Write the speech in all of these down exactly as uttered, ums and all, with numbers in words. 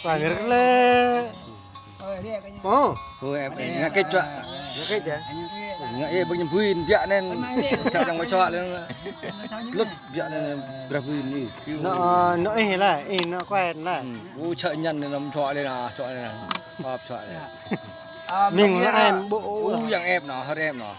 Pă rơ̆k lĕ. Ơ. Ơ, ĕp, ĕp, ngă kĕč čuă. Ngă kĕč hă? Ngă, ĕp, bơ̆ng ñăm buin, biă anŭn. Čă yang čuă lĕ. Lŭt, biă anŭn, brah buin anai. Nŏ, nŏ ih lah, ih nŏ kuai lah. Hmm. Ơ, čă ñăn anŭn, čuă lĕ nah, čuă lĕ nah. Hop, čuă lĕ. Ming lah em, ƀu. Ơ, yang ĕp nah, hơr ĕp nah.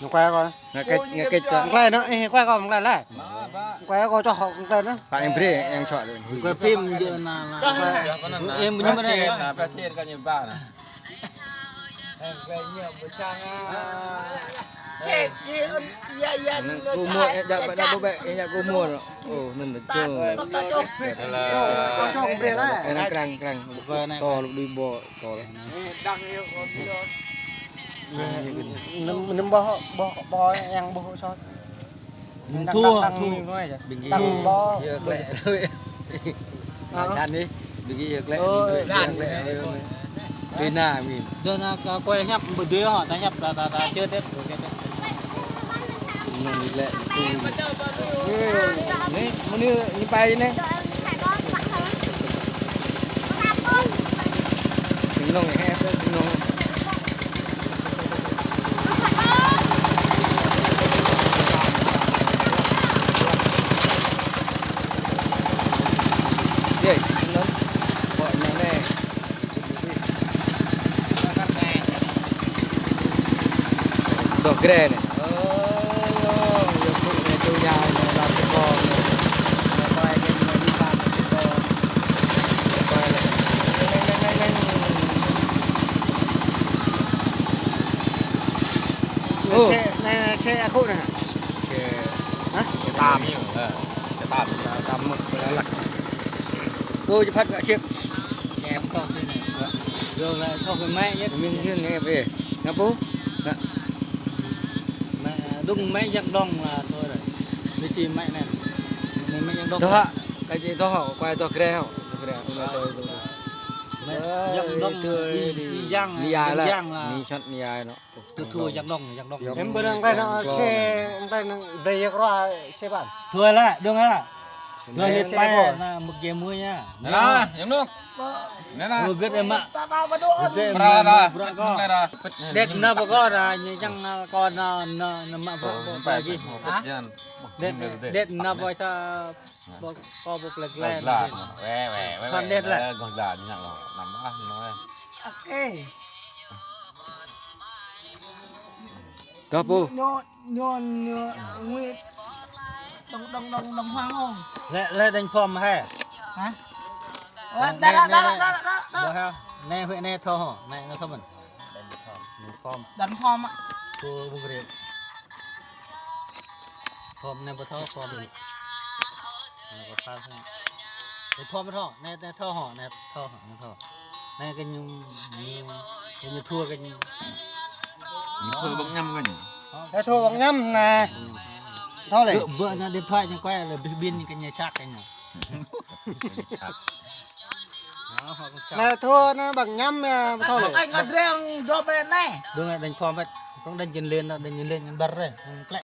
Nŏ kuai kơ. Ngă kĕč, ngă kĕč kơ. Mơ̆ng klai nŏ, ih, kuai kơ, mơ̆ng klai lah. Mơ̆ng klai kơ, čoh, mơ̆ng klai nŏ. Pă yang brơi, yang čuă lĕ. Kuai phim jơ na, na. Em punya mana ya? Pasir kan nyebar. Sek, ya, ya, ya. Kumur, eh, dah, dah, dah, dah, dah, kumur. Ơ, anŭn lĕ čong. Alah. Čong brơi lah. Ơ, krang, krang. Tŏ, lŭk đĭ ƀô̆, tŏ. Nŭm, nŭm ƀô̆, ƀô̆, ƀô̆ yang ƀô̆ sot. Yang thua, thua. Tăng ƀing gih. Tăng ƀô̆. Yơh, klĕ. Hă? Đan anai, ƀing gih yơh klĕ. Ơ, đan. Klĕ. Tui anai mơ̆n. Dŏ anai kơ kuai hiăp ƀu dưi hŏ, ta hiăp ta, ta, ta, čơt tĕt. Anŭn lĕ. Anai, mơnuih anai pai anai. Anŭn, eh, anŭn. Yeh, anŭn. Ƀô̆ anŭn anai. Dŏ grê anai. Ơ, yơh, yơh, yơh, yơh, yơh, yơh, yơh, yơh, yơh. Ơ. Xe, anai, xe akŏ anai. Xe. Hă? Xe tăm. Ơ, xe tăm. Xe tăm mơ̆n, ƀu lăk. Ơ, čơpăt ngă siăp. Em tŏ sini. Dŏ lah, tŏ kơ mĕ yơh. Mĭn sini, eh, eh. Ngă pô? Ngă. Mĕ, dŏng mĕ yang dŏng lah, tŏ rai. Anai či mĕ anai. Anai mĕ yang dŏng. Tŏ hă? Kơ či tŏ hă? Kuai tŏ grê hă? Tŏ grê. Mĕ yang dŏng, ơ, ih, ih, yang, ih, yang lah. Anai sat anai nŏ. Tui tui yang dŏng, yang dŏng. Em ƀu năng klai nŏ xe, klai nŏ brơi yơh kơ xe ban. Tui lah, dŏng lah. Tui lah xe ƀô̆. Anai mơ̆k gem mui anai. Anai lah, yang dŏng. Anai lah. Ơ, gơ̆t em mă. Gơ̆t em mă, mă bruă kơ. Đet anai ƀu kơ ra, ñu čang kơ anai, anai, anai mă bruă, bruă lagi. Hă? Đet, đet anai ƀu sa, ƀu kơ ƀu plek lek. Weh, weh, weh. Thon đet lah. Gơ̆t lah, ñu lah. Năm ah, năm ah. Ôkê. Tŏ pô. Ñu, ñu, ñu, ngui. Dŏng, dŏng, dŏng, dŏng hoang hông. Lĕ, lĕ đánh phom hă? Hă? Ơ, đa, đa, đa. Ƀu hă? Anai huĭ anai thâo hŏ, anai, anai thâo mơ̆n. Đánh phom. Đánh phom hă? Cô bưng rượu. Phom anai ƀu thâo, phom. Anai ƀu thâo hă? Anai phom ƀu thâo, anai, anai thâo hŏ, anai thâo hŏ, anai thâo. Anai kơ ñu, ñu, kơ ñu thua kơ ñu. Ñu thua ƀơ̆ng ñăm kơ ñu. Anai thua ƀơ̆ng ñăm anai. Thâo lĕ. Kơ ƀơ anai điện thoại ñu kuai lĕ bih bin kơ ñu săk kơ ñu. Anai thua anai ƀơ̆ng ñăm, ơ, ƀu thâo lĕ. Anh ngadreng dua bên anai. Dŏng anai đánh phom ƀĕ. Kông đánh chân lên đó, đánh chân lên, ăn ƀar rai. Klĕ.